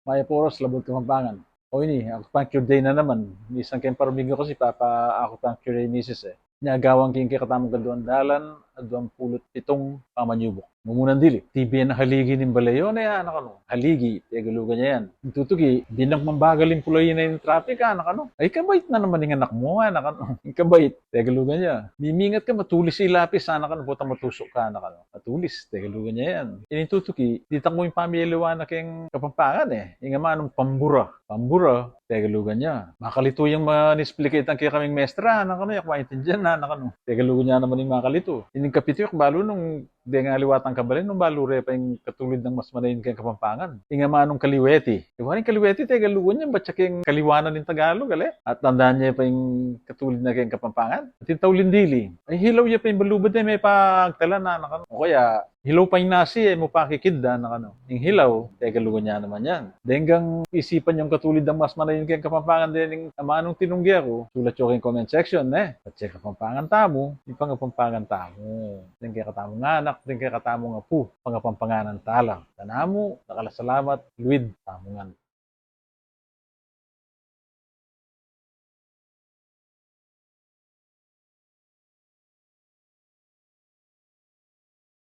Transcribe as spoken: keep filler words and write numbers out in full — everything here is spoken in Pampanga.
Mayap a oras, Labuad Kapampangan. O ini, acupuncture day na naman. Misan keng parumigyu kasi, papa-acupuncture day misis e. Nya gawan king kekatamung kaduang dalan aduang pulu't pitung pamanyubuk. Mumunan dili, tibi na haligi ning bale yu, ne, anak, anu? Haligi, Tegalugan ya yan. Ing tutuki, binang mambagal ing pulayi na ing traffic, anak, anu? Ay, kabait na naman ing anak mu, anak, anu? Ing kabait, Tegalugan ya. Mimingat ka, matulis ing lapis, anak, anu? Potang matusuk ka, anak, anu? Matulis, Tegalugan ya yan. Ining tutuki, ditak mu ing pamiyaliwa na keng Kapampangan e. Ing amanung pambura. Pambura, Tegalugan ya. Makalitu yang manisplikit ang kekaming mestra, anak, anu? Yak maintindian na, anak, anu? Tegalugan ya naman ing makalitu. Ining kapitu, yak balu nung deng aliwa tang kabalen, nung balu re pa ing katulid nang mas manayun keng Kapampangan. Ing amanung kaliweti. Iwa ning kaliweti, Tegalugan ya, bat ya keng kaliwanan ing Tagalog, ale? At tandaan ye pa ing katulid na keng Kapampangan. At ing tauling dili. Ay, hilaw ya pa ing balubad e, mepagtalan na, anak, anu? O kaya, hilaw pa ing nasi e, mu pa kikidda, anak, anu? Ing hilaw, Tegalugan ya naman yan. Deng gang isipan yung katulid nang mas manayun keng Kapampangan dening amanung tinungge ku, sulat yu keng comment section, ne? At keng Kapampangan tamu, ipangapampangan tamu. Deng kekatamung anak, deng kekatamung apu, pangapampanganan tala. Tanamu, dakal a salamat, luid tamu ngan.